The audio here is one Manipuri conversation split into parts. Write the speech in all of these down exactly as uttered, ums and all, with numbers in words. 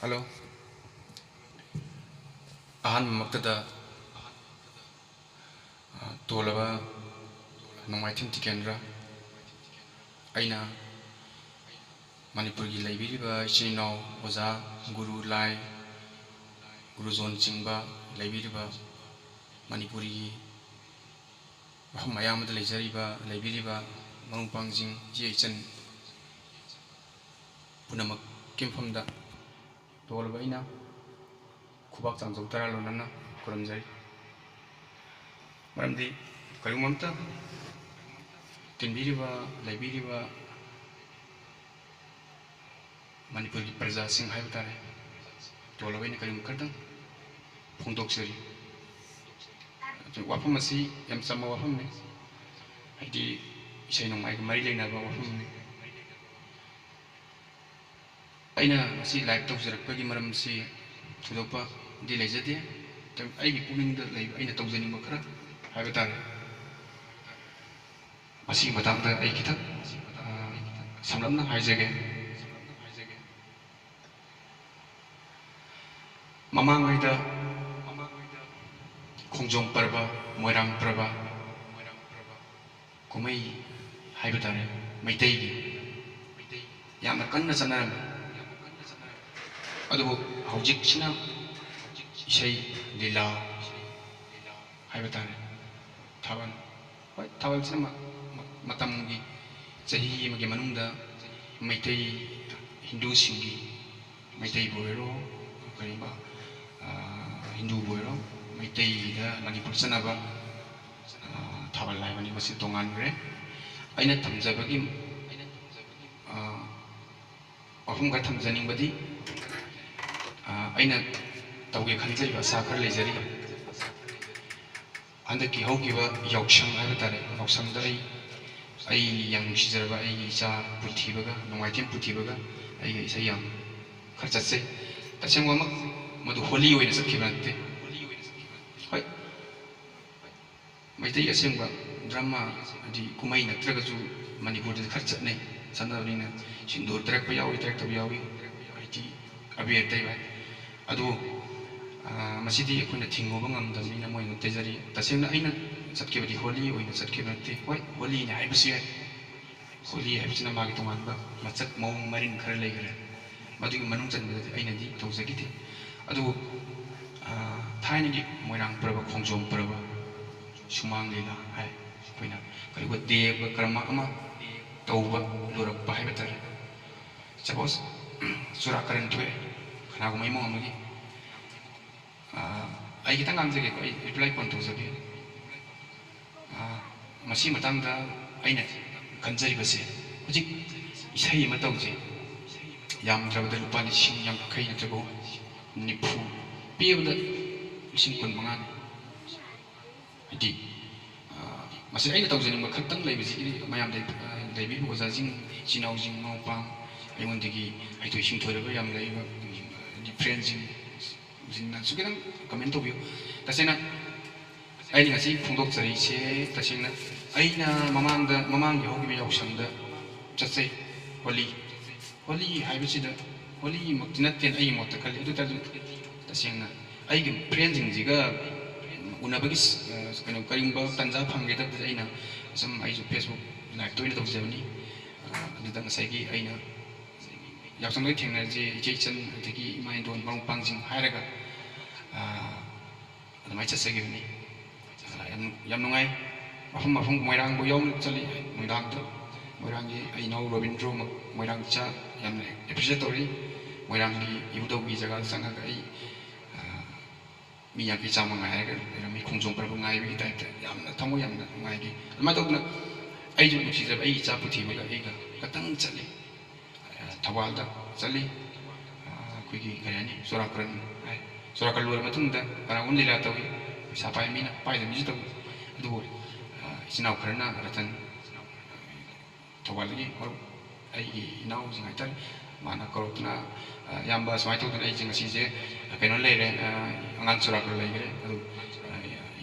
ꯍꯜꯂꯣ꯫ ꯑꯍꯥꯟꯕꯃꯛꯇꯗ, ꯑ, ꯇꯣꯜꯂꯕ ꯅꯣꯡꯃꯥꯏꯊꯦꯝ ꯇꯤꯀꯦꯟꯗ꯭ꯔ, ꯑꯩꯅ ꯃꯅꯤꯄꯨꯔꯒꯤ ꯂꯩꯕꯤꯔꯤꯕ ꯏꯆꯤꯟ ꯏꯅꯥꯎ, ꯑꯣꯖꯥ, ꯒꯨꯔꯨ, ꯂꯥꯏ, ꯒꯨꯔꯨꯖꯣꯟ ꯆꯤꯡꯕ ꯂꯩꯕꯤꯔꯤꯕ ꯃꯅꯤꯄꯨꯔꯤꯒꯤ ꯃꯐꯝ ꯑꯌꯥꯝꯕꯗ ꯂꯩꯖꯔꯤꯕ, ꯂꯩꯕꯤꯔꯤꯕ ꯃꯔꯨꯞ ꯃꯄꯥꯡꯁꯤꯡ, ꯏꯆꯦ ꯏꯆꯟ ꯄꯨꯝꯅꯃꯛꯀꯤ ꯃꯐꯝꯗ ꯇꯣꯜꯂꯕ ꯑꯩꯅ ꯈꯨꯕꯥꯛ ꯆꯥꯝꯖꯧ ꯇꯔꯥ ꯂꯣꯟꯅꯅ ꯈꯨꯔꯨꯝꯖꯔꯤ꯫ ꯃꯔꯝꯗꯤ ꯀꯔꯤꯒꯨꯝꯕ ꯑꯝꯇ ꯇꯤꯟꯕꯤꯔꯤꯕ, ꯂꯩꯕꯤꯔꯤꯕ ꯃꯅꯤꯄꯨꯔꯒꯤ ꯄ꯭ꯔꯖꯥꯁꯤꯡ ꯍꯥꯏꯕ ꯇꯥꯔꯦ, ꯇꯣꯜꯂꯕ ꯑꯩꯅ ꯀꯔꯤꯒꯨꯝꯕ ꯈꯔꯇꯪ ꯐꯣꯡꯗꯣꯛꯆꯔꯤ꯫ ꯋꯥꯐꯝ ꯑꯁꯤ ꯌꯥꯝ ꯆꯝꯕ ꯋꯥꯐꯝꯅꯤ, ꯍꯥꯏꯗꯤ ꯏꯁꯩ ꯅꯣꯡꯃꯥꯏꯒ ꯃꯔꯤ ꯂꯩꯅꯕ ꯋꯥꯐꯝꯅꯤ꯫ ꯑꯩꯅ ꯉꯁꯤ ꯂꯥꯏꯚ ꯇꯧꯖꯔꯛꯄꯒꯤ ꯃꯔꯝꯁꯤ ꯊꯣꯏꯗꯣꯛꯄꯗꯤ ꯂꯩꯖꯗꯦ꯫ ꯑꯩꯒꯤ ꯄꯨꯛꯅꯤꯡꯗ ꯂꯩꯕ ꯑꯩꯅ ꯇꯧꯖꯅꯤꯡꯕ ꯈꯔ ꯍꯥꯏꯕ ꯇꯥꯔꯦ꯫ ꯃꯁꯤꯒꯤ ꯃꯇꯥꯡꯗ ꯑꯩ ꯈꯤꯇꯪ, ꯑ, ꯁꯝꯂꯞꯅ ꯍꯥꯏꯖꯒꯦ꯫ ꯃꯃꯥꯡꯉꯩꯗ ꯈꯣꯡꯖꯣꯝ ꯄꯔꯕ, ꯃꯣꯏꯔꯥꯡ ꯄꯔꯕ, ꯀꯨꯝꯍꯩ ꯍꯥꯏꯕ ꯇꯥꯔꯦ, ꯃꯩꯇꯩꯒꯤ ꯌꯥꯝꯅ ꯀꯟꯅ ꯆꯠꯅꯔꯝꯃꯤ꯫ ꯑꯗꯨꯕꯨ ꯍꯧꯖꯤꯛꯁꯤꯅ ꯏꯁꯩ ꯂꯤꯂꯥ ꯍꯥꯏꯕ ꯇꯥꯔꯦ, ꯊꯥꯕꯜ, ꯍꯣꯏ, ꯊꯥꯕꯜꯁꯤꯅ ꯃ-, ꯃ-, ꯃꯇꯝꯒꯤ, ꯆꯍꯤ ꯑꯃꯒꯤ ꯃꯅꯨꯡꯗ ꯃꯩꯇꯩ, ꯍꯤꯟꯗꯨꯁꯤꯡꯒꯤ, ꯃꯩꯇꯩꯕꯨ ꯑꯣꯏꯔꯣ, ꯀꯔꯤꯒꯨꯝꯕ, ꯑ, ꯍꯤꯟꯗꯨꯕꯨ ꯑꯣꯏꯔꯣ, ꯃꯩꯇꯩꯗ ꯃꯅꯤꯄꯨꯔ ꯆꯠꯅꯕ, ꯑ, ꯊꯥꯕꯜ ꯍꯥꯏꯕꯅꯤ, ꯃꯁꯤ ꯇꯣꯉꯥꯟꯈ꯭ꯔꯦ꯫ ꯑꯩꯅ ꯊꯝꯖꯕꯒꯤ, ꯑ, ꯋꯥꯐꯝ ꯈꯔ ꯊꯝꯖꯅꯤꯡꯕꯗꯤ, ꯑ, ꯑꯩꯅ ꯇꯧꯒꯦ ꯈꯟꯖꯔꯤꯕ ꯑꯁꯥ ꯈꯔ ꯂꯩꯖꯔꯤ꯫ ꯍꯟꯗꯛꯀꯤ ꯍꯧꯈꯤꯕ ꯌꯥꯎꯁꯪ ꯍꯥꯏꯕ ꯇꯥꯔꯦ, ꯌꯥꯎꯁꯪꯗ ꯑꯩ, ꯑꯩ ꯌꯥꯝ ꯅꯨꯡꯁꯤꯖꯔꯕ ꯑꯩꯒꯤ ꯏꯆꯥ ꯄꯨꯊꯤꯕꯒ, ꯅꯣꯡꯃꯥꯏꯊꯦꯝ ꯄꯨꯊꯤꯕꯒ ꯑꯩꯒ ꯏꯁꯩ ꯌꯥꯝ ꯈꯔ ꯆꯠꯆꯩ꯫ ꯇꯁꯦꯡꯕꯃꯛ ꯃꯗꯨ ꯍꯣꯂꯤ ꯑꯣꯏꯅ ꯆꯠꯈꯤꯕ ꯅꯠꯇꯦ꯫ ꯍꯣꯏ, ꯃꯩꯇꯩ ꯑꯁꯦꯡꯕ ꯗ꯭ꯔꯃꯥ, ꯍꯥꯏꯗꯤ ꯀꯨꯝꯍꯩ ꯅꯠꯇ꯭ꯔꯒꯁꯨ ꯃꯅꯤꯄꯨꯔꯗꯗꯤ ꯈꯔ ꯆꯠꯅꯩ, ꯆꯠꯅꯕꯅꯤꯅ ꯁꯤꯟꯗꯨꯔ ꯇꯩꯔꯛꯄ ꯌꯥꯎꯏ, ꯇꯩꯔꯛꯇꯕ ꯌꯥꯎꯏ, ꯍꯥꯏꯗꯤ ꯑꯕꯦꯔ ꯇꯩꯕ ꯍꯥꯏ꯫ ꯑꯗꯨꯕꯨ, ꯑ, ꯃꯁꯤꯗꯤ ꯑꯩꯈꯣꯏꯅ ꯊꯤꯡꯉꯨꯕ ꯉꯝꯗꯕꯅꯤꯅ ꯃꯣꯏꯅ ꯇꯩꯖꯔꯤ꯫ ꯇꯁꯦꯡꯅ ꯑꯩꯅ ꯆꯠꯈꯤꯕꯗꯤ ꯍꯣꯂꯤ ꯑꯣꯏꯅ ꯆꯠꯈꯤꯕ ꯅꯠꯇꯦ꯫ ꯍꯣꯏ, ꯍꯣꯂꯤꯅꯤ ꯍꯥꯏꯕꯁꯨ ꯌꯥꯏ, ꯍꯣꯂꯤ ꯍꯥꯏꯕꯁꯤꯅ ꯃꯥꯒꯤ ꯇꯣꯉꯥꯟꯕ ꯃꯆꯠ ꯃꯑꯣꯡ ꯃꯔꯤꯟ ꯈꯔ ꯂꯩꯈ꯭ꯔꯦ꯫ ꯃꯗꯨꯒꯤ ꯃꯅꯨꯡ ꯆꯟꯕꯗꯗꯤ ꯑꯩꯅꯗꯤ ꯇꯧꯖꯈꯤꯗꯦ꯫ ꯑꯗꯨꯕꯨ, ꯑ, ꯊꯥꯏꯅꯒꯤ ꯃꯣꯏꯔꯥꯡ ꯄꯔꯕ, ꯈꯣꯡꯖꯣꯝ ꯄꯔꯕ, ꯁꯨꯃꯥꯡ ꯂꯤꯂꯥ ꯍꯥꯏ, ꯑꯩꯈꯣꯏꯅ ꯀꯔꯤꯒꯨꯝꯕ ꯗꯦꯕ ꯀꯔꯃ ꯑꯃ ꯇꯧꯕ ꯂꯣꯏꯔꯛꯄ ꯍꯥꯏꯕ ꯇꯥꯔꯦ꯫ Suppose, ꯆꯨꯔꯥꯀꯔꯟ ꯊꯣꯛꯑꯦ, ꯀꯅꯥꯒꯨꯝꯕ ꯏꯃꯨꯡ ꯑꯃꯒꯤ꯫ ꯑ, ꯑꯩ ꯈꯤꯇꯪ ꯉꯥꯡꯖꯒꯦꯀꯣ, ꯑꯩ reply ꯀꯣꯟ ꯇꯧꯖꯒꯦ꯫ ꯑ, ꯃꯁꯤ ꯃꯇꯥꯡꯗ ꯑꯩꯅ ꯈꯟꯖꯔꯤꯕꯁꯦ, ꯍꯧꯖꯤꯛ ꯏꯁꯩ ꯑꯃ ꯇꯧꯁꯦ, ꯌꯥꯝꯗ꯭ꯔꯕꯗ ꯂꯨꯄꯥ ꯂꯤꯁꯤꯡ ꯌꯥꯡꯈꯩ ꯅꯠꯇ꯭ꯔꯒ ꯅꯤꯐꯨ, ꯄꯤꯕꯗ ꯂꯤꯁꯤꯡ ꯀꯨꯟ ꯃꯉꯥꯅꯤ꯫ ꯍꯥꯏꯗꯤ, ꯑ, ꯃꯁꯤ ꯑꯩꯅ ꯇꯧꯖꯅꯤꯡꯕ ꯈꯛꯇꯪ ꯂꯩꯕꯁꯤꯒꯤꯗꯤ ꯃꯌꯥꯝ ꯂꯩ-, ꯑ, ꯂꯩꯕꯤꯔꯤꯕ ꯑꯣꯖꯥꯁꯤꯡ, ꯏꯆꯤꯟ ꯏꯅꯥꯎꯁꯤꯡ, ꯃꯃꯥ ꯃꯄꯥ, ꯑꯩꯉꯣꯟꯗꯒꯤ ꯍꯩꯊꯣꯏ ꯁꯤꯡꯊꯣꯏꯔꯕ ꯌꯥꯝ ꯂꯩꯔꯤꯕ, ꯍꯥꯏꯗꯤ friendꯁꯤꯡ, ꯁꯤꯡꯅꯁꯨ ꯈꯤꯇꯪ comment ꯇꯧꯕꯤꯌꯨ꯫ ꯇꯁꯦꯡꯅ ꯑꯩꯅ ꯉꯁꯤ ꯐꯣꯡꯗꯣꯛꯆꯔꯤꯁꯦ, ꯇꯁꯦꯡꯅ ꯑꯩꯅ ꯃꯃꯥꯡꯗ, ꯃꯃꯥꯡꯒꯤ ꯍꯧꯈꯤꯕ ꯌꯥꯎꯁꯪꯗ ꯆꯠꯆꯩ, ꯍꯣꯂꯤ꯫ ꯍꯣꯂꯤ ꯍꯥꯏꯕꯁꯤꯗ, ꯍꯣꯂꯤꯃꯛꯇꯤ ꯅꯠꯇꯦꯅ ꯑꯩꯒꯤ ꯃꯣꯠꯇ ꯈꯜꯂꯤ꯫ ꯑꯗꯨ ꯑꯣꯏꯇꯥꯔꯁꯨ ꯇꯁꯦꯡꯅ ꯑꯩꯒꯤ friendꯁꯤꯡꯁꯤꯒ ꯎꯅꯕꯒꯤ ꯁ-, ꯑ, ꯀꯩꯅꯣ, ꯀꯔꯤꯒꯨꯝꯕ ꯇꯥꯟꯖꯥ ꯐꯪꯒꯗꯕꯗ ꯑꯩꯅ ꯁꯨꯝ, ꯑꯩꯁꯨ Facebook liveꯇ ꯑꯣꯏꯅ ꯇꯧꯖꯕꯅꯤ꯫ ꯑ, ꯑꯗꯨꯗ ꯉꯁꯥꯏꯒꯤ ꯑꯩꯅ ꯌꯥꯎꯁꯪꯗ ꯊꯦꯡꯅꯔꯁꯤ, ꯏꯆꯦ ꯏꯆꯟ, ꯑꯗꯒꯤ ꯏꯃꯥ ꯏꯟꯗꯣꯟ, ꯃꯔꯨꯞ ꯃꯄꯥꯡꯁꯤꯡ ꯍꯥꯏꯔꯒ, ꯑ, ꯑꯗꯨꯃꯥꯏꯅ ꯆꯠꯆꯈꯤꯕꯅꯤ꯫ ꯑ, ꯌꯥꯝ, ꯌꯥꯝ ꯅꯨꯡꯉꯥꯏ꯫ ꯃꯐꯝ ꯃꯐꯝ ꯃꯣꯏꯔꯥꯡꯕꯨ ꯌꯥꯎꯅ ꯆꯠꯂꯤ ꯅꯨꯡꯗꯥꯡꯗ꯫ ꯃꯣꯏꯔꯥꯡꯒꯤ ꯑꯩ ꯏꯅꯥꯎ ꯔꯣꯕꯤꯟꯗ꯭ꯔꯣ ꯃ-, ꯃꯣꯏꯔꯥꯡ ꯏꯆꯥ ꯌꯥꯝꯅ appreciate ꯇꯧꯔꯛꯏ꯫ ꯃꯣꯏꯔꯥꯡꯒꯤ ꯏꯕꯨꯙꯧꯒꯤ ꯖꯒꯥꯗ ꯆꯪꯉꯒ ꯑꯩ, ꯑ, ꯃꯤ ꯌꯥꯡꯈꯩ ꯆꯥꯝꯃ ꯉꯥꯏꯔꯒ ꯂꯩꯔꯝꯃꯤ, ꯈꯣꯡꯖꯣꯝ ꯄꯔꯕ ꯉꯥꯏꯕꯒꯤ typeꯇ꯫ ꯌꯥꯝꯅ ꯊꯃꯣꯏ ꯌꯥꯝꯅ ꯅꯨꯡꯉꯥꯏꯈꯤ꯫ ꯑꯗꯨꯃꯥꯏꯅ ꯇꯧꯗꯅ ꯑꯩꯁꯨ ꯅꯨꯡꯁꯤꯖꯕ ꯑꯩꯒꯤ ꯏꯆꯥ ꯄꯨꯊꯤꯕꯒ ꯑꯩꯒ ꯈꯛꯇꯪ ꯆꯠꯂꯤ꯫ ꯑ, ꯊꯧꯕꯥꯜꯗ ꯆꯠꯂꯤ꯫ ꯑ, ꯑꯩꯈꯣꯏꯒꯤ ꯀꯔꯤ ꯍꯥꯏꯅꯤ, ꯆꯨꯔꯥꯀꯔꯟ ꯍꯥꯏ꯫ ꯆꯨꯔꯥꯀꯔꯟ ꯂꯣꯏꯔ ꯃꯇꯨꯡꯗ ꯀꯅꯥꯒꯨꯝꯕ ꯂꯤꯂꯥ ꯇꯧꯏ, ꯄꯩꯁꯥ ꯄꯥꯏꯕ ꯃꯤꯅ, ꯄꯥꯏꯗꯕ ꯃꯤꯁꯨ ꯇꯧꯏ꯫ ꯑꯗꯨꯕꯨ, ꯑ, ꯏꯆꯤꯟ ꯏꯅꯥꯎ ꯈꯔꯅ ꯔꯇꯟ, ꯊꯧꯕꯥꯜꯗꯒꯤ ꯃꯔꯨꯞ, ꯑꯩꯒꯤ ꯏꯅꯥꯎꯁꯤꯡ ꯍꯥꯏꯇꯥꯔꯦ, ꯃꯥꯅ ꯀꯧꯔꯛꯇꯨꯅ, "ꯑ, ꯏꯌꯥꯝꯕ, ꯁꯨꯃꯥꯏꯅ ꯇꯧꯗꯅ ꯑꯩꯁꯦ ꯉꯁꯤꯁꯦ, ꯑ, ꯀꯩꯅꯣ ꯂꯩꯔꯦ, ꯑ, ꯑꯉꯥꯡ ꯆꯨꯔꯥꯀꯔꯟ ꯂꯩꯈ꯭ꯔꯦ, ꯑꯗꯨ, ꯑ,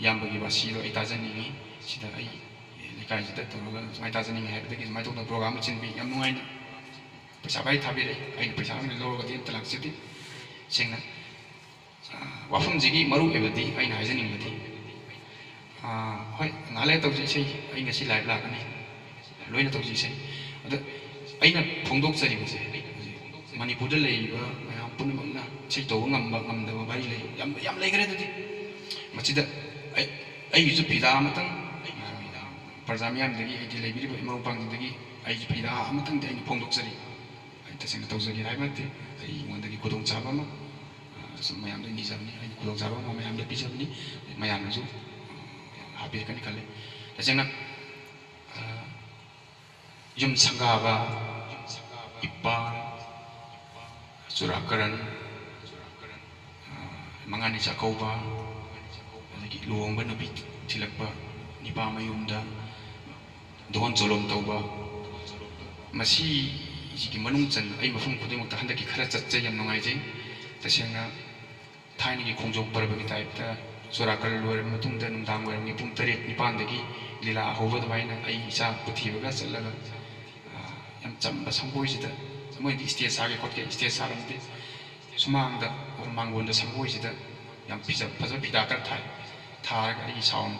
ꯏꯌꯥꯝꯕꯒꯤ ꯕꯥꯁꯤꯗꯣ ꯑꯩ ꯇꯥꯖꯅꯤꯡꯉꯤ, ꯁꯤꯗ ꯑꯩ ꯂꯩꯀꯥꯏꯁꯤꯗ ꯇꯧꯔꯒ ꯁꯨꯃꯥꯏꯅ ꯇꯥꯖꯅꯤꯡꯉꯤ" ꯍꯥꯏꯕꯗꯒꯤ ꯁꯨꯃꯥꯏꯅ ꯇꯧꯗꯅ program ꯑꯃ ꯁꯤꯟꯕꯤ꯫ ꯌꯥꯝ ꯅꯨꯡꯉꯥꯏꯅ ꯄꯩꯁꯥ ꯚꯥꯏ ꯊꯥꯕꯤꯔꯛꯏ, ꯑꯩꯅ ꯄꯩꯁꯥ ꯑꯣꯏꯅ ꯂꯧꯔꯒꯗꯤ ꯑꯝꯇ ꯂꯥꯛꯆꯗꯦ꯫ ꯁꯦꯡꯅ, ꯑ, ꯋꯥꯐꯝꯁꯤꯒꯤ ꯃꯔꯨ ꯑꯣꯏꯕꯗꯤ ꯑꯩꯅ ꯍꯥꯏꯖꯅꯤꯡꯕꯗꯤ, ꯑ, ꯍꯣꯏ, ꯉꯥꯏꯍꯥꯛ ꯂꯩꯔ ꯇꯧꯁꯤ ꯏꯁꯩ, ꯑꯩ ꯉꯁꯤ live ꯂꯥꯛꯀꯅꯤ, ꯂꯣꯏꯅ ꯇꯧꯁꯤ ꯏꯁꯩ꯫ ꯑꯗ ꯑꯩꯅ ꯐꯣꯡꯗꯣꯛꯆꯔꯤꯕꯁꯦ, ꯍꯧꯖꯤꯛ ꯃꯅꯤꯄꯨꯔꯗ ꯂꯩꯔꯤꯕ ꯃꯌꯥꯝ ꯄꯨꯝꯅꯃꯛꯅ ꯏꯁꯩ ꯇꯧꯕ ꯉꯝꯕ ꯉꯝꯗꯕ ꯋꯥꯔꯤ ꯂꯩ, ꯌꯥꯝ, ꯌꯥꯝ ꯂꯩꯈ꯭ꯔꯦ꯫ ꯑꯗꯨꯗꯤ ꯃꯁꯤꯗ ꯑꯩ, ꯑꯩꯒꯤꯁꯨ ꯐꯤꯗꯥ ꯑꯃꯇꯪ, ꯑ, ꯄ꯭ꯔꯖꯥ ꯃꯤꯌꯥꯝꯗꯒꯤ, ꯍꯥꯏꯗꯤ ꯂꯩꯕꯤꯔꯤꯕ ꯏꯃꯧ ꯃꯄꯥꯁꯤꯡꯗꯒꯤ ꯑꯩꯒꯤ ꯐꯤꯗꯥ ꯑꯃꯇꯪꯗꯤ ꯑꯩꯅ ꯐꯣꯡꯗꯣꯛꯆꯔꯤ꯫ ꯑꯩ ꯇꯁꯦꯡꯅ ꯇꯧꯖꯒꯦ ꯍꯥꯏꯕ ꯅꯠꯇꯦ, ꯑꯩꯉꯣꯟꯗꯒꯤ ꯈꯨꯗꯣꯡꯆꯥꯕ ꯑꯃ, ꯑ, ꯁꯨꯝ ꯃꯌꯥꯝꯗ ꯅꯤꯖꯕꯅꯤ, ꯑꯩꯅ ꯈꯨꯗꯣꯡꯆꯥꯕ ꯑꯃ ꯃꯌꯥꯝꯗ ꯄꯤꯖꯕꯅꯤ, ꯃꯌꯥꯝꯅꯁꯨ, ꯑ, ꯍꯥꯞꯄꯤꯔꯛꯀꯅꯤ ꯈꯜꯂꯤ꯫ ꯇꯁꯦꯡꯅ, ꯑ, ꯌꯨꯝ ꯁꯪꯒꯥꯕ, ꯏꯄꯥꯟ, ꯆꯨꯔꯥꯀꯔꯟ, ꯑ, ꯃꯉꯥꯅꯤ ꯆꯥꯛꯀꯧꯕ, ꯑꯗꯒꯤ ꯂꯨꯍꯣꯡꯕ ꯅꯨꯄꯤ ꯊꯤꯜꯂꯛꯄ, ꯅꯤꯄꯥ ꯃꯌꯨꯝꯗ ꯗꯣꯟ ꯆꯣꯂꯣꯝ ꯇꯧꯕ, ꯃꯁꯤꯁꯤꯒꯤ ꯃꯅꯨꯡ ꯆꯟꯅ ꯑꯩ ꯃꯐꯝ ꯈꯨꯗꯤꯡꯃꯛꯇ ꯍꯟꯗꯛꯀꯤ ꯈꯔ ꯆꯠꯆꯩ, ꯌꯥꯝ ꯅꯨꯡꯉꯥꯏꯖꯩ꯫ ꯇꯁꯦꯡꯅ ꯊꯥꯏꯅꯒꯤ ꯈꯣꯡꯖꯣꯝ ꯄꯔꯕꯒꯤ typeꯇ ꯆꯨꯔꯥꯀꯔꯟ ꯂꯣꯏꯔꯕ ꯃꯇꯨꯡꯗ ꯅꯨꯡꯗꯥꯡ ꯋꯥꯏꯔꯝꯒꯤ ꯄꯨꯡ ꯇꯔꯦꯠ ꯅꯤꯄꯥꯟꯗꯒꯤ ꯂꯤꯂꯥ ꯍꯧꯕ ꯑꯗꯨꯃꯥꯏꯅ ꯑꯩ ꯏꯆꯥ ꯄꯨꯊꯤꯕꯒ ꯆꯠꯂꯒ, ꯑ, ꯌꯥꯝ ꯆꯝꯕ ꯁꯪꯒꯣꯏꯁꯤꯗ, ꯃꯣꯏꯗꯤ stage ꯁꯥꯒꯦ ꯈꯣꯠꯀꯦ stage ꯁꯥꯔꯝꯗꯦ꯫ ꯁꯨꯃꯥꯡꯗ ꯑꯣꯔ ꯃꯥꯡꯒꯣꯟꯗ ꯁꯪꯒꯣꯏꯁꯤꯗ ꯌꯥꯝ ꯐꯤꯖ-, ꯐꯖꯕ ꯐꯤꯗꯥ ꯈꯔ ꯊꯥꯏ꯫ ꯊꯥꯔꯒ ꯑꯩꯒꯤ sound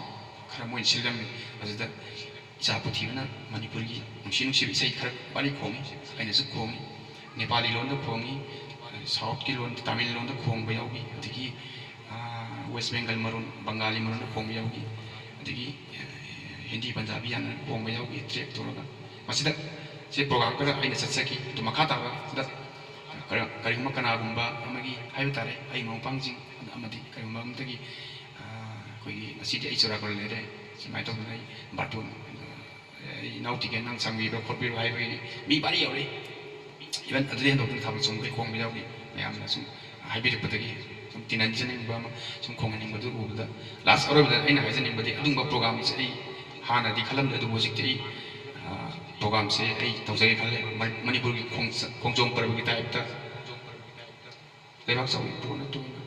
ꯈꯔ ꯃꯣꯏꯅ ꯁꯤꯜꯂꯝꯃꯤ꯫ ꯑꯗꯨꯗ ꯏꯆꯥ ꯄꯨꯊꯤꯕꯅ ꯃꯅꯤꯄꯨꯔꯒꯤ ꯅꯨꯡꯁꯤ ꯅꯨꯡꯁꯤꯕ ꯏꯁꯩ ꯈꯔ ꯋꯥꯔꯤ ꯈꯣꯡꯉꯤ, ꯑꯩꯅꯁꯨ ꯈꯣꯡꯉꯤ꯫ ꯅꯦꯄꯥꯂꯤ ꯂꯣꯟꯗ ꯈꯣꯡꯉꯤ, Southꯀꯤ ꯂꯣꯟ, ꯇꯥꯃꯤꯜ ꯂꯣꯟꯗ ꯈꯣꯡꯕ ꯌꯥꯎꯏ, ꯑꯗꯒꯤ, ꯑ, West Bengal ꯃꯔꯣꯟ, ꯕꯪꯒꯥꯂꯤ ꯃꯔꯣꯟꯗ ꯈꯣꯡꯕ ꯌꯥꯎꯏ, ꯑꯗꯒꯤ, ꯑ, ꯍꯤꯟꯗꯤ, ꯄꯟꯖꯥꯕꯤ ꯌꯥꯅ ꯈꯣꯡꯕ ꯌꯥꯎꯏ track ꯇꯧꯔꯒ꯫ ꯃꯁꯤꯗ ꯁꯤ program ꯈꯔ ꯑꯩꯅ ꯆꯠꯆꯈꯤ꯫ ꯑꯗꯨ ꯃꯈꯥ ꯇꯥꯕꯗ ꯀꯔ-, ꯀꯔꯤꯒꯨꯝꯕ ꯀꯅꯥꯒꯨꯝꯕ ꯑꯃꯒꯤ ꯍꯥꯏꯕ ꯇꯥꯔꯦ, ꯑꯩ ꯃꯔꯨꯞ ꯃꯄꯥꯡꯁꯤꯡ ꯑꯃꯗꯤ ꯀꯔꯤꯒꯨꯝꯕ ꯑꯃꯗꯒꯤ, ꯑ, ꯑꯩꯈꯣꯏꯒꯤ ꯉꯁꯤꯗꯤ ꯑꯩ ꯆꯨꯔꯥꯀꯔꯟ ꯂꯩꯔꯦ, ꯁꯨꯃꯥꯏꯅ ꯇꯧꯗꯅ ꯑꯩ ꯕꯥꯔꯇꯣꯟ, ꯑ, ꯑꯩ ꯏꯅꯥꯎ ꯇꯤꯀꯦꯟ ꯅꯪ ꯁꯪꯕꯤꯕ꯭ꯔꯥ ꯈꯣꯠꯄꯤꯕ꯭ꯔꯥ ꯍꯥꯏꯕꯒꯤ ꯃꯤ ꯚꯥꯔꯤ ꯌꯧꯔꯛꯏ꯫ Even ꯑꯗꯨꯗꯩ ꯍꯦꯟꯗꯣꯛꯇꯅ ꯊꯥꯕꯜ ꯆꯣꯡꯕꯩ ꯈꯣꯡꯕ ꯌꯥꯎꯈꯤ꯫ ꯃꯌꯥꯝꯅ ꯁꯨꯝ ꯍꯥꯏꯕꯤꯔꯛꯄꯗꯒꯤ ꯁꯨꯝ ꯇꯤꯟꯅꯖꯅꯤꯡꯕ ꯑꯃ, ꯁꯨꯝ ꯈꯣꯡꯍꯟꯅꯤꯡꯕꯗꯨ ꯎꯕꯗ, last ꯑꯔꯣꯏꯕꯗ ꯑꯩꯅ ꯍꯥꯏꯖꯅꯤꯡꯕꯗꯤ ꯑꯗꯨꯒꯨꯝꯕ programꯁꯦ ꯑꯩ ꯍꯥꯟꯅꯗꯤ ꯈꯜꯂꯝꯗꯦ, ꯑꯗꯨꯕꯨ ꯍꯧꯖꯤꯛꯇꯤ ꯑꯩ, ꯑ, programꯁꯦ ꯑꯩ ꯇꯧꯖꯒꯦ ꯈꯜꯂꯦ꯫ ꯃ-, ꯃꯅꯤꯄꯨꯔꯒꯤ ꯈꯣꯡꯆ-, ꯈꯣꯡꯖꯣꯝ ꯄꯔꯕꯒꯤ typeꯇ ꯂꯩꯕꯥꯛ ꯆꯥꯎꯕꯤ ꯄꯣꯟꯅ ꯇꯣꯏꯅ,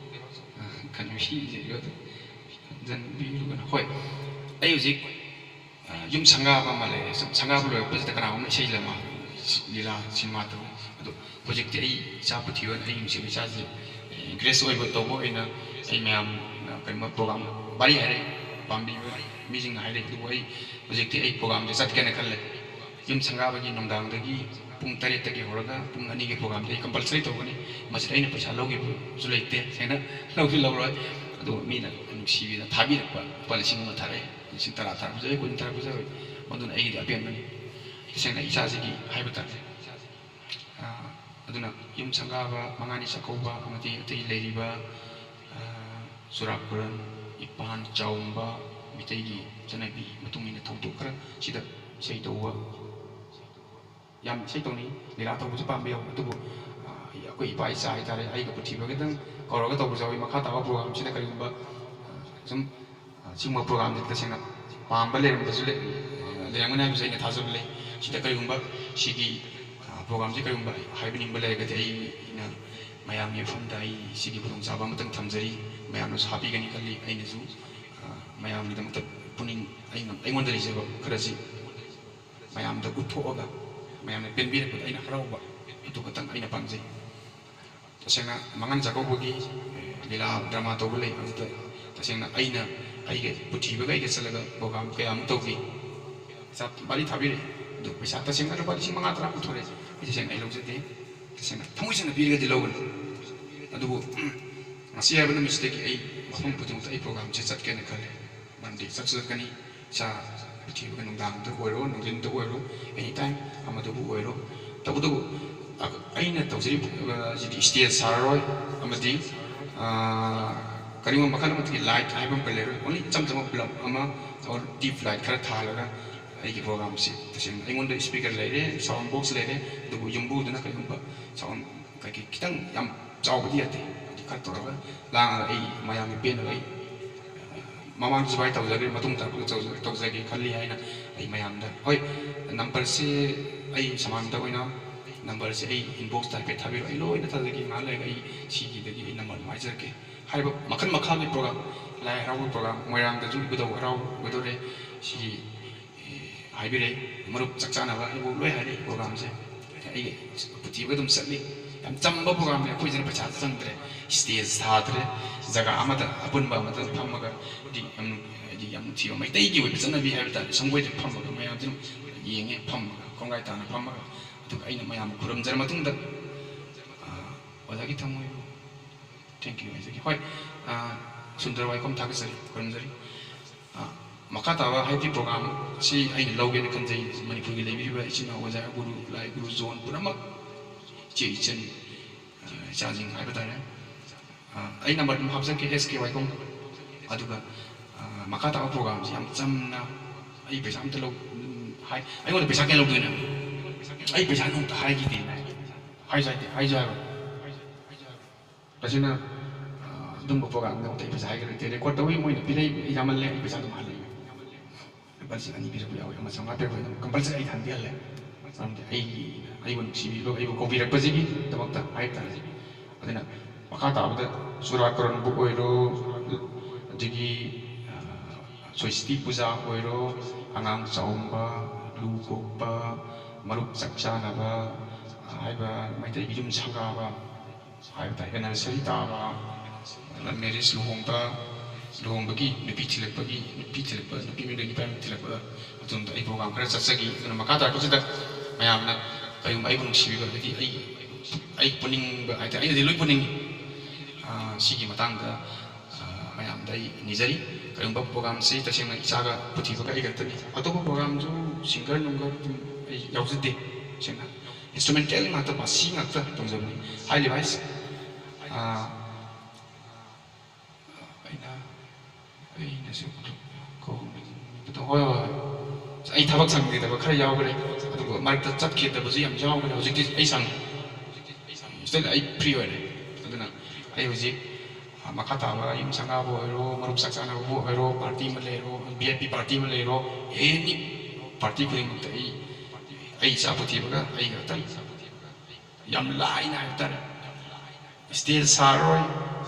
ꯑ, ꯀꯩꯅꯣ, ꯍꯤꯁꯦ ꯌꯣꯠ-, ꯌꯣꯠꯁꯤꯟꯕꯤꯔꯨꯒꯅꯨ꯫ ꯍꯣꯏ, ꯑꯩ ꯍꯧꯖꯤꯛ, ꯑ, ꯌꯨꯝ ꯁꯪꯒꯥꯕ ꯑꯃ ꯂꯩꯔꯦ꯫ ꯁꯨꯝ ꯁꯪꯒꯥꯕ ꯂꯣꯏꯔꯛꯄꯁꯤꯗ ꯀꯅꯥꯒꯨꯝꯕ ꯏꯁꯩ ꯑꯃ ꯂꯤꯂꯥ ꯁꯤꯅꯦꯃꯥ ꯇꯧꯏ꯫ ꯑꯗꯣ ꯍꯧꯖꯤꯛꯇꯤ ꯑꯩ ꯏꯆꯥ ꯄꯨꯊꯤꯕ, ꯑꯩꯒꯤ ꯅꯨꯡꯁꯤꯕ ꯏꯆꯥꯁꯦ ꯏꯟꯀꯔꯦꯖ ꯑꯣꯏꯕ ꯇꯧꯕ ꯑꯣꯏꯅ ꯑꯩ ꯃꯌꯥꯝ ꯀꯩꯅꯣ ꯄ꯭ꯔꯣꯒꯥꯝ ꯋꯥꯔꯤ ꯍꯥꯏꯔꯦ, ꯄꯥꯝꯕꯤꯕ ꯃꯤꯁꯤꯡꯅ ꯍꯥꯏꯔꯛꯏ꯫ ꯑꯗꯨꯕꯨ ꯑꯩ ꯍꯧꯖꯤꯛꯇꯤ ꯑꯩ ꯄ꯭ꯔꯣꯒꯥꯝꯁꯦ ꯆꯠꯀꯦꯅ ꯈꯜꯂꯦ꯫ ꯌꯨꯝ ꯁꯪꯒꯥꯕꯒꯤ ꯅꯨꯡꯗꯥꯡꯗꯒꯤ ꯄꯨꯡ ꯇꯔꯦꯠꯇꯒꯤ ꯍꯧꯔꯒ ꯄꯨꯡ ꯑꯅꯤꯒꯤ ꯄ꯭ꯔꯣꯒꯥꯝꯗꯤ ꯑꯩ ꯀꯝꯄꯜꯁꯔꯤ ꯇꯧꯒꯅꯤ꯫ ꯃꯁꯤꯗ ꯑꯩꯅ ꯄꯩꯁꯥ ꯂꯧꯈꯤꯕꯁꯨ ꯂꯩꯇꯦ, ꯁꯦꯡꯅ ꯂꯧꯁꯨ ꯂꯧꯔꯣꯏ꯫ ꯑꯗꯨꯒ ꯃꯤꯅ ꯅꯨꯡꯁꯤꯕꯤꯅ ꯊꯥꯕꯤꯔꯛꯄ ꯂꯨꯄꯥ ꯂꯤꯁꯤꯡ ꯑꯃ ꯊꯥꯔꯛꯑꯦ, ꯂꯤꯁꯤꯡ ꯇꯔꯥ ꯊꯥꯔꯛꯄꯁꯨ ꯌꯥꯎꯏ, ꯀꯨꯟ ꯊꯥꯔꯛꯄꯁꯨ ꯌꯥꯎꯏ꯫ ꯃꯗꯨꯅ ꯑꯩꯒꯤꯗꯤ ꯑꯄꯦꯟꯕꯅꯤ꯫ ꯇꯁꯦꯡꯅ ꯏꯆꯥꯁꯤꯒꯤ ꯍꯥꯏꯕ ꯇꯥꯔꯦ꯫ ꯑꯥ, ꯑꯗꯨꯅ ꯌꯨꯝ ꯁꯪꯒꯥꯕ, ꯃꯉꯥꯅꯤ ꯆꯥꯛꯀꯧꯕ ꯑꯃꯗꯤ ꯑꯇꯩ ꯂꯩꯔꯤꯕ, ꯑꯥ, ꯆꯨꯔꯥꯀꯣꯔꯣꯟ, ꯏꯄꯥꯟ, ꯆꯥꯎꯝꯕ, ꯃꯤꯇꯩꯒꯤ ꯆꯠꯅꯕꯤ ꯃꯇꯨꯡ ꯏꯟꯅ ꯊꯧꯗꯣꯛ ꯈꯔ ꯁꯤꯗ ꯏꯁꯩ ꯇꯧꯕ, ꯌꯥꯝ ꯏꯁꯩ ꯇꯧꯅꯤꯡꯏ, ꯂꯤꯂꯥ ꯇꯧꯕꯁꯨ ꯄꯥꯝꯕ ꯌꯥꯎꯏ꯫ ꯑꯗꯨꯕꯨ, ꯑꯥ, ꯑꯩꯈꯣꯏ ꯏꯄꯥ ꯏꯆꯥ ꯍꯥꯏꯇꯥꯔꯦ, ꯑꯩꯒ ꯄꯨꯊꯤꯕꯒꯗꯪ ꯀꯧꯔꯒ ꯇꯧꯕꯁꯨ ꯌꯥꯎꯏ꯫ ꯃꯈꯥ ꯇꯥꯕ ꯄ꯭ꯔꯣꯒꯥꯝꯁꯤꯗ ꯀꯔꯤꯒꯨꯝꯕ, ꯑꯥ, ꯁꯨꯝ, ꯑꯥ, ꯁꯤꯒꯨꯝꯕ ꯄ꯭ꯔꯣꯒꯥꯝꯁꯤ ꯇꯁꯦꯡꯅ ꯄꯥꯝꯕ ꯂꯩꯔꯝꯕꯁꯨ ꯂꯩ-, ꯑꯥ, ꯂꯩꯔꯝꯒꯅꯤ ꯍꯥꯏꯕꯁꯨ ꯑꯩꯅ ꯊꯥꯖꯕ ꯂꯩ꯫ ꯁꯤꯗ ꯀꯔꯤꯒꯨꯝꯕ ꯁꯤꯒꯤ, ꯑꯥ, ꯄ꯭ꯔꯣꯒꯥꯝꯁꯤ ꯀꯔꯤꯒꯨꯝꯕ ꯍꯥꯏꯕꯤꯅꯤꯡꯕ ꯂꯩꯔꯒꯗꯤ ꯑꯩꯅ ꯃꯌꯥꯝꯒꯤ ꯃꯐꯝꯗ ꯑꯩ ꯁꯤꯒꯤ ꯈꯨꯗꯣꯡꯆꯥꯕ ꯑꯃꯇꯪ ꯊꯝꯖꯔꯤ꯫ ꯃꯌꯥꯝꯅꯁꯨ ꯍꯥꯞꯄꯤꯒꯅꯤ ꯈꯜꯂꯤ꯫ ꯑꯩꯅꯁꯨ, ꯑꯥ, ꯃꯌꯥꯝꯒꯤꯗꯃꯛꯇ ꯄꯨꯛꯅꯤꯡ, ꯑꯩꯅ, ꯑꯩꯉꯣꯟꯗ ꯂꯩꯖꯕ ꯈꯔꯁꯤ ꯃꯌꯥꯝꯗ ꯎꯠꯊꯣꯛꯑꯒ ꯃꯌꯥꯝꯅ ꯄꯦꯟꯕꯤꯔꯛꯄꯗ ꯑꯩꯅ ꯍꯔꯥꯎꯕ, ꯑꯗꯨ ꯈꯛꯇꯪ ꯑꯩꯅ ꯄꯥꯝꯖꯩ꯫ ꯇꯁꯦꯡꯅ ꯃꯉꯥꯅꯤ ꯆꯥꯛꯀꯧꯕꯒꯤ, ꯑꯦ, ꯂꯤꯂꯥ ꯗ꯭ꯔꯃꯥ ꯇꯧꯕ ꯂꯩ꯫ ꯑꯗꯨꯗ ꯇꯁꯦꯡꯅ ꯑꯩꯅ ꯑꯩꯒ ꯄꯨꯊꯤꯕꯒ ꯑꯩꯒ ꯆꯠꯂꯒ ꯄ꯭ꯔꯣꯒꯥꯝ ꯀꯌꯥ ꯑꯃ ꯇꯧꯈꯤ꯫ ꯄꯩꯁꯥ ꯚꯥꯔꯤ ꯊꯥꯕꯤꯔꯛꯏ꯫ ꯑꯗꯨ ꯄꯩꯁꯥ ꯇꯁꯦꯡꯅ ꯂꯨꯄꯥ ꯂꯤꯁꯤꯡ ꯃꯉꯥ ꯇꯔꯥ ꯄꯨꯊꯣꯔꯛꯑꯦ꯫ ꯑꯩ ꯇꯁꯦꯡꯅ ꯑꯩ ꯂꯧꯖꯗꯦ꯫ ꯇꯁꯦꯡꯅ ꯊꯃꯣꯏ ꯁꯦꯡꯅ ꯄꯤꯔꯒꯗꯤ ꯂꯧꯒꯅꯤ꯫ ꯑꯗꯨꯕꯨ ꯉꯁꯤ ꯍꯥꯏꯕ ꯅꯨꯃꯤꯠꯁꯤꯗꯒꯤ ꯑꯩ ꯃꯐꯝ ꯈꯨꯗꯤꯡꯃꯛꯇ ꯑꯩ ꯄ꯭ꯔꯣꯒꯥꯝꯁꯦ ꯆꯠꯀꯦꯅ ꯈꯜꯂꯦ꯫ ꯃꯔꯝꯗꯤ ꯆꯠꯁꯨ ꯆꯠꯀꯅꯤ, ꯏꯆꯥ ꯄꯨꯊꯤꯕꯒꯤ ꯅꯨꯡꯗꯥꯡꯗ ꯑꯣꯏꯔꯣ, ꯅꯨꯡꯊꯤꯟꯗ ꯑꯣꯏꯔꯣ, ꯑꯦꯅꯤ ꯇꯥꯏꯝ ꯑꯃꯗꯕꯨ ꯑꯣꯏꯔꯣ꯫ ꯇꯧꯕꯇꯕꯨ ꯑ-, ꯑꯩꯅ ꯇꯧꯖꯔꯤꯕ, ꯑ, ꯁꯤꯗꯤ ꯁ꯭ꯇꯦꯖ ꯁꯥꯔꯔꯣꯏ, ꯑꯃꯗꯤ, ꯑ, ꯀꯔꯤꯒꯨꯝꯕ ꯃꯈꯜ ꯑꯃꯠꯇꯒꯤ ꯂꯥꯏꯠ ꯍꯥꯏꯕ ꯑꯃ ꯂꯩꯔꯣꯏ꯫ ꯑꯣꯟꯂꯤ ꯏꯆꯝ ꯆꯝꯕ ꯕꯜꯕ ꯑꯃ ꯑꯣꯔ ꯇ꯭ꯌꯨꯕ ꯂꯥꯏꯠ ꯈꯔ ꯊꯥꯜꯂꯒ ꯑꯩꯒꯤ ꯄ꯭ꯔꯣꯒꯥꯝꯁꯤ ꯇꯁꯦꯡꯅ ꯑꯩꯉꯣꯟꯗ ꯁ꯭ꯄꯤꯀꯔ ꯂꯩꯔꯦ, ꯁꯥꯎꯟ ꯕꯣꯛꯁ ꯂꯩꯔꯦ, ꯑꯗꯨꯕꯨ ꯌꯨꯝꯕꯨꯗꯨꯅ ꯀꯔꯤꯒꯨꯝꯕ ꯁꯥꯎꯟ ꯀꯩꯀꯩ ꯈꯤꯇꯪ ꯌꯥꯝ ꯆꯥꯎꯕꯗꯤ ꯌꯥꯗꯦ꯫ ꯑꯗꯨ ꯈꯔ ꯇꯧꯔꯒ ꯂꯥꯡꯉꯒ ꯑꯩ ꯃꯌꯥꯝꯒꯤ ꯄꯦꯟꯅꯕ ꯑꯩ, ꯑ, ꯃꯃꯥꯡꯗꯁꯨ ꯚꯥꯏ ꯇꯧꯖꯈ꯭ꯔꯦ, ꯃꯇꯨꯡ ꯇꯥꯔꯛꯄꯗ ꯇꯧꯖ-, ꯇꯧꯖꯒꯦ ꯈꯜꯂꯤ ꯍꯥꯏꯅ ꯑꯩ ꯃꯌꯥꯝꯗ, ꯍꯣꯏ, ꯅꯝꯕꯔꯁꯦ ꯑꯩ ꯁꯃꯥꯟꯗ ꯑꯣꯏꯅ ꯅꯝꯕꯔꯁꯦ ꯑꯩ ꯏꯟꯕꯣꯛꯁꯇ ꯍꯥꯏꯐꯦꯠ ꯊꯥꯕꯤꯔꯛꯑꯣ, ꯑꯩ ꯂꯣꯏꯅ ꯊꯥꯖꯒꯦ꯫ ꯉꯥꯏꯍꯥꯛ ꯂꯩꯔꯒ ꯑꯩ ꯁꯤꯒꯤꯗꯒꯤ ꯑꯩ ꯅꯝꯕꯔ ꯑꯗꯨꯝ ꯍꯥꯏꯖꯔꯛꯀꯦ꯫ ꯍꯥꯏꯔꯤꯕ ꯃꯈꯜ ꯃꯈꯥꯒꯤ ꯄ꯭ꯔꯣꯒꯥꯝ, ꯂꯥꯏ ꯍꯔꯥꯎꯕ ꯄ꯭ꯔꯣꯒꯥꯝ, ꯃꯣꯏꯔꯥꯡꯗꯁꯨ ꯏꯕꯨꯙꯧ ꯍꯔꯥꯎꯒꯗꯧꯔꯦ꯫ ꯁꯤꯒꯤ, ꯑꯦ, ꯍꯥꯏꯕꯤꯔꯛꯏ, ꯃꯔꯨꯞ ꯆꯥꯛ ꯆꯥꯅꯕ ꯑꯩꯕꯨ ꯂꯣꯏ ꯍꯥꯏꯔꯛꯏ꯫ ꯄ꯭ꯔꯣꯒ꯭ꯔꯥꯝꯁꯦ ꯑꯩꯒꯤ ꯄꯨꯊꯤꯕꯒ ꯑꯗꯨꯝ ꯆꯠꯂꯤ꯫ ꯌꯥꯝ ꯆꯝꯕ ꯄ꯭ꯔꯣꯒ꯭ꯔꯥꯝꯅꯦ, ꯑꯩꯈꯣꯏꯁꯤꯅ ꯄꯩꯁꯥꯁꯨ ꯆꯪꯗ꯭ꯔꯦ, ꯁ꯭ꯇꯦꯖ ꯊꯥꯗ꯭ꯔꯦ, ꯖꯒꯥ ꯑꯃꯗ ꯑꯄꯨꯟꯕ ꯑꯃꯗ ꯐꯝꯃꯒ, ꯍꯥꯏꯗꯤ ꯌꯥꯝ, ꯍꯥꯏꯗꯤ ꯌꯥꯝ ꯅꯨꯡꯁꯤꯕ ꯃꯩꯇꯩꯒꯤ ꯑꯣꯏꯕ ꯆꯠꯅꯕꯤ ꯍꯥꯏꯕ ꯇꯥꯔꯦ, ꯁꯪꯒꯣꯏꯗ ꯐꯝꯃꯒ ꯃꯌꯥꯝꯁꯦ ꯑꯗꯨꯝ ꯌꯦꯡꯉꯦ, ꯐꯝꯃꯒ ꯈꯣꯡꯒꯥꯏ ꯇꯥꯅ ꯐꯝꯃꯒ꯫ ꯑꯗꯨꯒ ꯑꯩꯅ ꯃꯌꯥꯝ ꯈꯨꯔꯨꯝꯖꯔ ꯃꯇꯨꯡꯗ, ꯑ, ꯑꯣꯖꯥꯒꯤ ꯊꯃꯣꯏꯕꯨ thank you ꯍꯥꯏꯖꯒꯦ꯫ ꯍꯣꯏ, ꯑ, ꯁꯨꯟꯗꯔ ꯋꯥꯏꯈꯣꯝ ꯊꯥꯒꯠꯆꯔꯤ, ꯈꯨꯔꯨꯝꯖꯔꯤ꯫ ꯑ, ꯃꯈꯥ ꯇꯥꯕ ꯍꯥꯏꯕꯗꯤ ꯄ꯭ꯔꯣꯒ꯭ꯔꯥꯝ ꯑꯁꯤ ꯑꯩꯅ ꯂꯧꯒꯦꯅ ꯈꯟꯖꯩ꯫ ꯃꯅꯤꯄꯨꯔꯒꯤ ꯂꯩꯕꯤꯔꯤꯕ ꯏꯆꯤꯟ ꯏꯅꯥꯎ ꯑꯣꯖꯥ ꯒꯨꯔꯨ, ꯂꯥꯏ ꯒꯨꯔꯨ, ꯖꯣꯟ ꯄꯨꯝꯅꯃꯛ, ꯏꯆꯦ ꯏꯆꯟ, ꯑ, ꯏꯆꯥꯁꯤꯡ ꯍꯥꯏꯕ ꯇꯥꯔꯦ꯫ ꯑ, ꯑꯩ ꯅꯝꯕꯔ ꯑꯗꯨꯝ ꯍꯥꯞꯆꯔꯛꯀꯦ, ꯑꯦꯁ ꯀꯦ ꯋꯥꯏꯈꯣꯝ꯫ ꯑꯗꯨꯒ, ꯑ, ꯃꯈꯥ ꯇꯥꯕ ꯄ꯭ꯔꯣꯒ꯭ꯔꯥꯝꯁꯤ ꯌꯥꯝ ꯆꯝꯅ, ꯑꯩ ꯄꯩꯁꯥ ꯑꯝꯇ ꯂꯧ-, ꯎꯝ, ꯍꯥꯏ-, ꯑꯩꯉꯣꯟꯗ ꯄꯩꯁꯥ ꯀꯌꯥ ꯂꯧꯗꯣꯏꯅꯣ? ꯑꯩ ꯄꯩꯁꯥ ꯅꯣꯡꯃꯇ ꯍꯥꯏꯈꯤꯗꯦꯅ꯫ ꯍꯥꯏꯁꯨ ꯍꯥꯏꯗꯦ, ꯍꯥꯏꯁꯨ ꯍꯥꯏꯔꯣꯏ꯫ ꯇꯁꯦꯡꯅ, ꯑ, ꯑꯗꯨꯝꯕ ꯄ꯭ꯔꯣꯒ꯭ꯔꯥꯝꯗ ꯑꯃꯨꯛꯇ ꯑꯩ ꯄꯩꯁꯥ ꯍꯥꯏꯒꯗ꯭ꯔꯗꯤ, ꯔꯦꯀꯣꯔꯗ ꯇꯧꯏ, ꯃꯣꯏꯅ ꯄꯤꯔꯛꯏ, ꯑꯩ ꯌꯥꯝꯃꯜꯂꯦ, ꯑꯩ ꯄꯩꯁꯥ ꯑꯗꯨꯝ ꯍꯜꯂꯛꯏ꯫ ꯂꯨꯄꯥ ꯂꯤꯁꯤꯡ ꯑꯅꯤ ꯄꯤꯔꯛꯄ ꯌꯥꯎꯏ, ꯑꯃ ꯆꯥꯝꯃꯉꯥ ꯄꯤꯔꯛꯄ ꯑꯗꯨꯝ ꯀꯝꯄꯜꯁꯔꯤ ꯑꯩ ꯍꯟꯗꯤ ꯍꯜꯂꯦ꯫ ꯃꯔꯝꯗꯤ ꯑꯩꯒꯤ, ꯑꯩꯕꯨ ꯅꯨꯡꯁꯤꯕꯤꯕ, ꯑꯩꯕꯨ ꯀꯧꯕꯤꯔꯛꯄꯁꯤꯒꯤꯗꯃꯛꯇ ꯍꯥꯏꯕ ꯇꯥꯔꯦ꯫ ꯑꯗꯨꯅ ꯃꯈꯥ ꯇꯥꯕꯗ ꯆꯨꯔꯥꯀꯔꯟꯕꯨ ꯑꯣꯏꯔꯣ, ꯑꯗꯒꯤ, ꯑ, ꯁ꯭ꯋꯁꯇꯤ ꯄꯨꯖꯥ ꯑꯣꯏꯔꯣ, ꯑꯉꯥꯡ ꯆꯥꯎꯝꯕ, ꯂꯨ ꯀꯣꯛꯄ, ꯃꯔꯨꯞ ꯆꯥꯛ ꯆꯥꯅꯕ, ꯑ, ꯍꯥꯏꯕ ꯃꯩꯇꯩꯒꯤ ꯌꯨꯝ ꯁꯪꯒꯥꯕ, ꯍꯥꯏꯕ ꯇꯥꯏ, anniversary ꯇꯥꯕ, love marriage, ꯂꯨꯍꯣꯡꯕ, ꯂꯨꯍꯣꯡꯕꯒꯤ ꯅꯨꯄꯤ ꯊꯤꯜꯂꯛꯄꯒꯤ, ꯅꯨꯄꯤ ꯊꯤꯜꯂꯛꯄ, ꯅꯨꯄꯤ ꯃꯌꯨꯝꯗꯒꯤ ꯅꯨꯄꯥ ꯃꯌꯨꯝ ꯊꯤꯜꯂꯛꯄꯗ, ꯑꯗꯨꯝꯗ ꯑꯩ ꯄ꯭ꯔꯣꯒ꯭ꯔꯥꯝ ꯈꯔ ꯆꯠꯆꯈꯤ꯫ ꯑꯗꯨꯅ ꯃꯈꯥ ꯇꯥꯔꯛꯄꯁꯤꯗ ꯃꯌꯥꯝꯅ ꯀꯔꯤꯒꯨꯝꯕ ꯑꯩꯕꯨ ꯅꯨꯡꯁꯤꯕꯤꯕ, ꯍꯥꯏꯗꯤ ꯑꯩ, ꯑꯩ ꯄꯨꯅꯤꯡꯕ ꯍꯥꯏ ꯇꯥꯔꯦ, ꯑꯩꯅꯗꯤ ꯂꯣꯏ ꯄꯨꯅꯤꯡꯉꯤ꯫ ꯑꯥ, ꯁꯤꯒꯤ ꯃꯇꯥꯡꯗ, ꯑꯥ, ꯃꯌꯥꯝꯗ ꯑꯩ ꯅꯤꯖꯔꯤ꯫ ꯀꯔꯤꯒꯨꯝꯕ ꯄ꯭ꯔꯣꯒ꯭ꯔꯥꯝꯁꯤ ꯇꯁꯦꯡꯅ ꯏꯆꯥꯒ ꯄꯨꯊꯤꯕꯒ ꯑꯩ ꯈꯛꯇꯅꯤ꯫ ꯑꯇꯣꯞꯄ ꯄ꯭ꯔꯣꯒ꯭ꯔꯥꯝꯁꯨ ꯁꯤꯡꯒꯔ ꯅꯨꯡꯒꯔ ꯑꯗꯨꯝ ꯑꯩ ꯌꯥꯎꯖꯗꯦ꯫ ꯇꯁꯦꯡꯅ ꯏꯟꯁꯇ꯭ꯔꯨꯃꯦꯟꯇꯦꯜ ꯉꯥꯛꯇ, ꯕꯥꯁꯤ ꯉꯥꯛꯇ ꯇꯧꯖꯕꯅꯤ꯫ ꯍꯥꯏꯔꯤꯕ ꯍꯥꯏꯁꯦ, ꯑꯥ, ꯑꯩꯅ, ꯑꯩꯅꯁꯨ ꯀꯧꯅꯤꯡꯕꯗꯣ, ꯍꯣꯏ, ꯍꯣꯏ, ꯍꯣꯏ꯫ ꯑꯩ ꯊꯕꯛ ꯁꯪꯈꯤꯗꯕ ꯈꯔ ꯌꯥꯎꯈ꯭ꯔꯦ, ꯑꯗꯨꯒ ꯃꯔꯛꯇ ꯆꯠꯈꯤꯗꯕꯁꯨ ꯌꯥꯝ ꯌꯥꯎꯈ꯭ꯔꯦ꯫ ꯍꯧꯖꯤꯛꯇꯤ ꯑꯩ ꯁꯪꯉꯤ, ꯁꯤꯗ ꯑꯩ ꯐ꯭ꯔꯤ ꯑꯣꯏꯔꯦ꯫ ꯑꯗꯨꯅ ꯑꯩ ꯍꯧꯖꯤꯛ, ꯑ, ꯃꯈꯥ ꯇꯥꯕ ꯌꯨꯝ ꯁꯪꯒꯥꯕ ꯑꯣꯏꯔꯣ, ꯃꯔꯨꯞ ꯆꯥꯛ ꯆꯥꯅꯕꯕꯨ ꯑꯣꯏꯔꯣ, ꯄꯥꯔꯇꯤ ꯑꯃ ꯂꯩꯔꯣ, ꯚꯤ ꯑꯥꯏ ꯄꯤ ꯄꯥꯔꯇꯤ ꯑꯃ ꯂꯩꯔꯣ, ꯑꯦꯅꯤ ꯄꯥꯔꯇꯤ ꯈꯨꯗꯤꯡꯃꯛꯇ ꯑꯩ, ꯑꯩ ꯏꯆꯥ ꯄꯨꯊꯤꯕꯒ ꯑꯩꯒ ꯑꯇꯪ ꯌꯥꯝ ꯂꯥꯏꯅ ꯍꯥꯏꯕ ꯇꯥꯔꯦ꯫ ꯁ꯭ꯇꯦꯖ ꯁꯥꯔꯔꯣꯏ,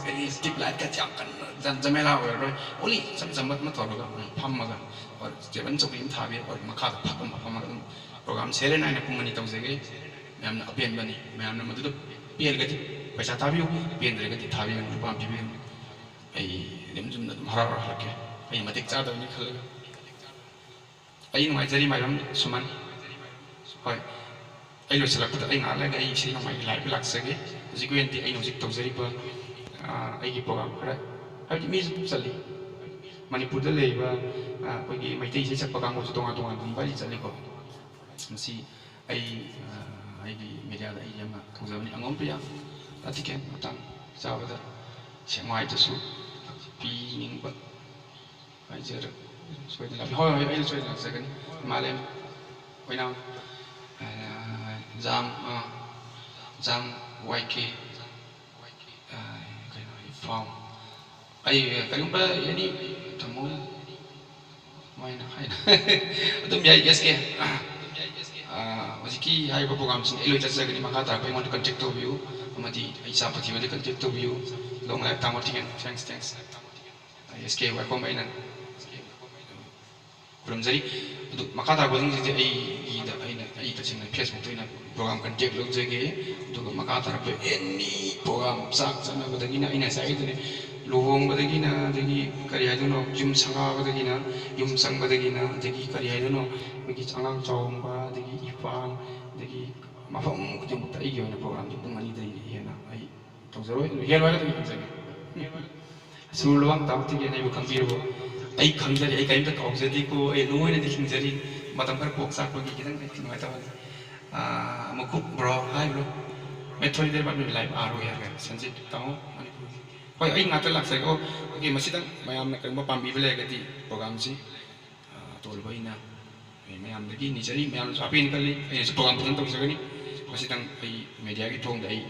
ꯑꯗꯩ ꯇ꯭ꯌꯨꯕ ꯂꯥꯏꯠꯀꯁꯦ ꯌꯥꯝ ꯀꯟꯅ ꯌꯥꯝ ꯖꯃꯦꯂꯥ ꯑꯣꯏꯔꯔꯣꯏ꯫ ꯑꯣꯟꯂꯤ ꯏꯆꯝ ꯆꯝꯕ ꯑꯃ ꯇꯧꯔꯒ, ꯎꯝ, ꯐꯝꯃꯒ, ꯑꯣꯔ ꯇꯦꯕꯜ ꯆꯧꯀ꯭ꯔꯤ ꯑꯃ ꯊꯥꯕꯤꯔꯒ, ꯑꯣꯔ ꯃꯈꯥꯗ ꯐꯛ ꯑꯃ ꯐꯝꯃꯒ ꯑꯗꯨꯝ ꯄ꯭ꯔꯣꯒ꯭ꯔꯥꯝ ꯁꯦꯔꯦ ꯅꯥꯏꯅ ꯄꯨꯡ ꯑꯅꯤ ꯇꯧꯖꯒꯦ꯫ ꯃꯌꯥꯝꯅ ꯑꯄꯦꯟꯕꯅꯤ, ꯃꯌꯥꯝꯅ ꯃꯗꯨꯗ ꯄꯦꯜꯂꯒꯗꯤ ꯄꯩꯁꯥ ꯊꯥꯕꯤꯌꯨ, ꯄꯦꯟꯗ꯭ꯔꯒꯗꯤ ꯊꯥꯕꯤꯒꯅꯨ, ꯂꯨꯄꯥ ꯑꯃ ꯄꯤꯕꯤꯒꯅꯨ꯫ ꯑꯩ ꯑꯗꯨꯝ ꯌꯨꯝꯗ ꯑꯗꯨꯝ ꯍꯔꯥꯎ ꯍꯔꯥꯎ ꯍꯜꯂꯛꯀꯦ, ꯑꯩ ꯃꯇꯤꯛ ꯆꯥꯗꯕꯅꯤ ꯈꯜꯂꯒ꯫ ꯑꯩ ꯅꯨꯡꯉꯥꯏꯖꯔꯤ ꯃꯥꯏꯕꯝ ꯁꯨꯃꯟ꯫ ꯍꯣꯏ, ꯑꯩ ꯂꯣꯏꯁꯤꯜꯂꯛꯄꯗ ꯑꯩ ꯉꯥꯏꯍꯥꯛ ꯂꯩꯔꯒ ꯑꯩ ꯏꯁꯩ ꯅꯣꯡꯃꯥꯏꯒꯤ live ꯂꯥꯛꯆꯒꯦ꯫ ꯍꯧꯖꯤꯛꯀꯤ ꯑꯣꯏꯅꯗꯤ ꯑꯩꯅ ꯍꯧꯖꯤꯛ ꯇꯧꯖꯔꯤꯕ, ꯑ, ꯑꯩꯒꯤ ꯄ꯭ꯔꯣꯒ꯭ꯔꯥꯝ ꯈꯔ, ꯍꯥꯏꯕꯗꯤ ꯃꯤꯁꯨ ꯑꯗꯨꯝ ꯆꯠꯂꯤ꯫ ꯃꯅꯤꯄꯨꯔꯗ ꯂꯩꯔꯤꯕ, ꯑ, ꯑꯩꯈꯣꯏꯒꯤ ꯃꯩꯇꯩ ꯏꯁꯩ ꯁꯛꯄ ꯀꯥꯡꯕꯨꯁꯨ ꯇꯣꯉꯥꯟ ꯇꯣꯉꯥꯟꯕ ꯑꯗꯨꯝ ꯚꯥꯔꯤ ꯆꯠꯂꯤꯀꯣ꯫ ꯃꯁꯤ ꯑꯩ, ꯑ, ꯑꯩꯒꯤ ꯃꯦꯗꯤꯌꯥꯗ ꯑꯩ ꯌꯥꯝꯅ ꯈꯪꯖꯕꯅꯤ꯫ ꯑꯉꯣꯝ ꯄ꯭ꯔꯤꯌꯥ ꯂꯥꯊꯤꯀꯦꯟ ꯃꯇꯥꯡ ꯆꯥꯕꯗ ꯁꯦꯛꯃꯥꯏꯗꯁꯨ ꯄꯤꯅꯤꯡꯕ ꯍꯥꯏꯖꯔ-, ꯁꯣꯏꯗꯅ ꯂꯥꯛꯄꯤ-, ꯍꯣꯏ, ꯍꯣꯏ, ꯑꯩꯅ ꯁꯣꯏꯗꯅ ꯂꯥꯛꯆꯒꯅꯤ꯫ ꯏꯃꯥꯂꯦꯝ ꯑꯣꯏꯅꯥꯝ, ꯑ, ꯖꯥꯝ, ꯑ, ꯖꯥꯝ ꯋꯥꯏ ꯀꯦ, ꯑ, ꯀꯩꯅꯣ, ꯏꯐꯥꯝ꯫ ꯑꯩ, ꯑ, ꯀꯔꯤꯒꯨꯝꯕ ꯑꯦꯅꯤ ꯇꯥꯃꯣ ꯀꯃꯥꯏꯅ ꯍꯥꯏꯅ ꯑꯗꯨꯝ ꯌꯥꯏ, ꯑꯦꯁ ꯀꯦ꯫ ꯑ, ꯍꯧꯖꯤꯛꯀꯤ ꯍꯥꯏꯔꯤꯕ ꯄ꯭ꯔꯣꯒ꯭ꯔꯥꯝꯁꯤꯡ ꯑꯩ ꯂꯣꯏ ꯆꯠꯆꯒꯅꯤ꯫ ꯃꯈꯥ ꯇꯥꯔꯛꯄ ꯑꯩꯉꯣꯟꯗ contact ꯇꯧꯕꯤꯌꯨ, ꯑꯃꯗꯤ ꯑꯩ ꯏꯆꯥ ꯄꯨꯊꯤꯕꯗ contact ꯇꯧꯕꯤꯌꯨ꯫ Long life ꯇꯥꯃꯣ ꯊꯤꯀꯦꯟ꯫ Thanks, thanks꯫ ꯑꯦꯁ ꯀꯦ ꯋꯥꯏꯈꯣꯝ ꯑꯩꯅ ꯈꯨꯔꯨꯝꯖꯔꯤ꯫ ꯑꯗꯨ ꯃꯈꯥ ꯇꯥꯔꯛꯄꯁꯤꯡꯁꯤꯗꯤ ꯑꯩꯒꯤꯗ ꯑꯩꯅ, ꯑꯩ ꯇꯁꯦꯡꯅ Facebook-ꯇ ꯑꯩꯅ ꯄ꯭ꯔꯣꯒ꯭ꯔꯥꯝ contact ꯂꯧꯖꯒꯦ꯫ ꯑꯗꯨꯒ ꯃꯈꯥ ꯇꯥꯔꯛꯄ ꯑꯦꯅꯤ ꯄ꯭ꯔꯣꯒ꯭ꯔꯥꯝ, ꯆꯥꯛ ꯆꯥꯅꯕꯗꯒꯤꯅ, ꯑꯩꯅ ꯉꯁꯥꯏ ꯍꯥꯏꯗꯨꯅꯤ, ꯂꯨꯍꯣꯡꯕꯗꯒꯤꯅ, ꯑꯗꯒꯤ ꯀꯔꯤ ꯍꯥꯏꯗꯣꯏꯅꯣ, ꯌꯨꯝ ꯁꯪꯒꯥꯕꯗꯒꯤꯅ, ꯌꯨꯝ ꯆꯪꯕꯗꯒꯤꯅ, ꯑꯗꯒꯤ ꯀꯔꯤ ꯍꯥꯏꯗꯣꯏꯅꯣ, ꯑꯩꯈꯣꯏꯒꯤ ꯑꯉꯥꯡ ꯆꯥꯎꯝꯕ, ꯑꯗꯒꯤ ꯏꯄꯥꯝ, ꯑꯗꯒꯤ ꯃꯐꯝ ꯈꯨꯗꯤꯡꯃꯛꯇ ꯑꯩꯒꯤ ꯑꯣꯏꯅ ꯄ꯭ꯔꯣꯒ꯭ꯔꯥꯝꯁꯤ ꯄꯨꯡ ꯑꯅꯤꯗꯒꯤ ꯍꯦꯟꯅ ꯑꯩ ꯇꯧꯖꯔꯣꯏ, ꯑꯗꯨ ꯍꯦꯜꯂꯣ ꯍꯥꯏꯒꯗ꯭ꯔꯗꯤ ꯈꯟꯖꯒꯦ꯫ ꯁꯨꯔ ꯂꯨꯋꯥꯡ ꯇꯥꯃꯣ ꯊꯤꯀꯦꯟ ꯑꯩꯕꯨ ꯈꯪꯕꯤꯔꯕꯣ? ꯑꯩ ꯈꯪꯖꯔꯤ, ꯑꯩ ꯀꯔꯤꯝꯇ ꯀꯥꯎꯖꯗꯦꯀꯣ, ꯑꯩ ꯂꯣꯏꯅꯗꯤ ꯈꯪꯖꯔꯤ꯫ ꯃꯇꯝ ꯈꯔ ꯀꯣꯛ ꯆꯥꯛꯄꯒꯤ ꯈꯤꯇꯪ ꯑꯩ ꯅꯨꯡꯉꯥꯏꯇꯕꯅꯤ꯫ ꯑꯥ, ꯃꯀꯨꯞ ꯕ꯭ꯔꯣ, ꯍꯥꯏ ꯕ꯭ꯔꯣ꯫ ꯃꯦ ꯊꯣꯔꯤ ꯗꯦꯔ ꯕꯥꯗ ꯃꯦ ꯂꯥꯏꯚ ꯑꯥ ꯔꯣ ꯍꯦꯔ ꯁꯟꯖꯤꯠ ꯇꯥꯃꯣ ꯃꯅꯤꯄꯨꯔꯒꯤ꯫ ꯍꯣꯏ, ꯑꯩ ꯉꯥꯛꯇ ꯂꯥꯛꯆꯒꯦ꯫ ꯑꯣ, ꯑꯣꯀꯦ, ꯃꯁꯤꯗꯪ ꯃꯌꯥꯝꯅ ꯀꯔꯤꯒꯨꯝꯕ ꯄꯥꯝꯕꯤꯕ ꯂꯩꯔꯒꯗꯤ ꯄ꯭ꯔꯣꯒ꯭ꯔꯥꯝꯁꯤ, ꯑꯥ, ꯑꯇꯣꯜꯂꯕ ꯑꯩꯅ ꯑꯩ ꯃꯌꯥꯝꯗꯒꯤ ꯅꯤꯖꯔꯤ, ꯃꯌꯥꯝꯅꯁꯨ ꯍꯥꯞꯄꯤꯅ ꯈꯜꯂꯤ꯫ ꯑꯩꯅꯁꯨ ꯄ꯭ꯔꯣꯒ꯭ꯔꯥꯝ ꯐꯖꯅ ꯇꯧꯖꯒꯅꯤ꯫ ꯃꯁꯤꯗꯪ ꯑꯩ ꯃꯦꯗꯤꯌꯥꯒꯤ ꯊꯣꯡꯗ ꯑꯩ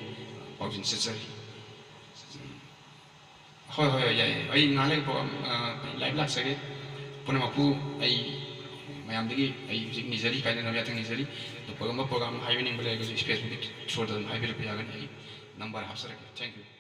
ꯄꯥꯎꯖꯦꯜ ꯆꯠꯆꯔꯤ꯫ ꯎꯝ꯫ ꯍꯣꯏ, ꯍꯣꯏ, ꯍꯣꯏ, ꯌꯥꯏ, ꯌꯥꯏ꯫ ꯑꯩ ꯉꯥꯏꯍꯥꯛ ꯂꯩ ꯄ꯭ꯔꯣꯒ꯭ꯔꯥꯝ, ꯑ, ꯂꯥꯏꯚ ꯂꯥꯛꯆꯒꯦ꯫ ꯄꯨꯝꯅꯃꯛꯄꯨ ꯑꯩ ꯃꯌꯥꯝꯗꯒꯤ ꯑꯩ ꯍꯧꯖꯤꯛ ꯅꯤꯖꯔꯤ, ꯀꯥꯏꯅꯅꯕ ꯌꯥꯊꯪ ꯅꯤꯖꯔꯤ꯫ ꯑꯗꯨ ꯀꯔꯤꯒꯨꯝꯕ ꯄ꯭ꯔꯣꯒ꯭ꯔꯥꯝ ꯍꯥꯏꯕꯤꯅꯤꯡꯕ ꯂꯩꯔꯒꯁꯨ Facebook-ꯀꯤ through-ꯗ ꯑꯗꯨꯝ ꯍꯥꯏꯕꯤꯔꯛꯄ ꯌꯥꯒꯅꯤ꯫ ꯑꯩ ꯅꯝꯕꯔ ꯍꯥꯞꯆꯔꯛꯀꯦ꯫ Thank you꯫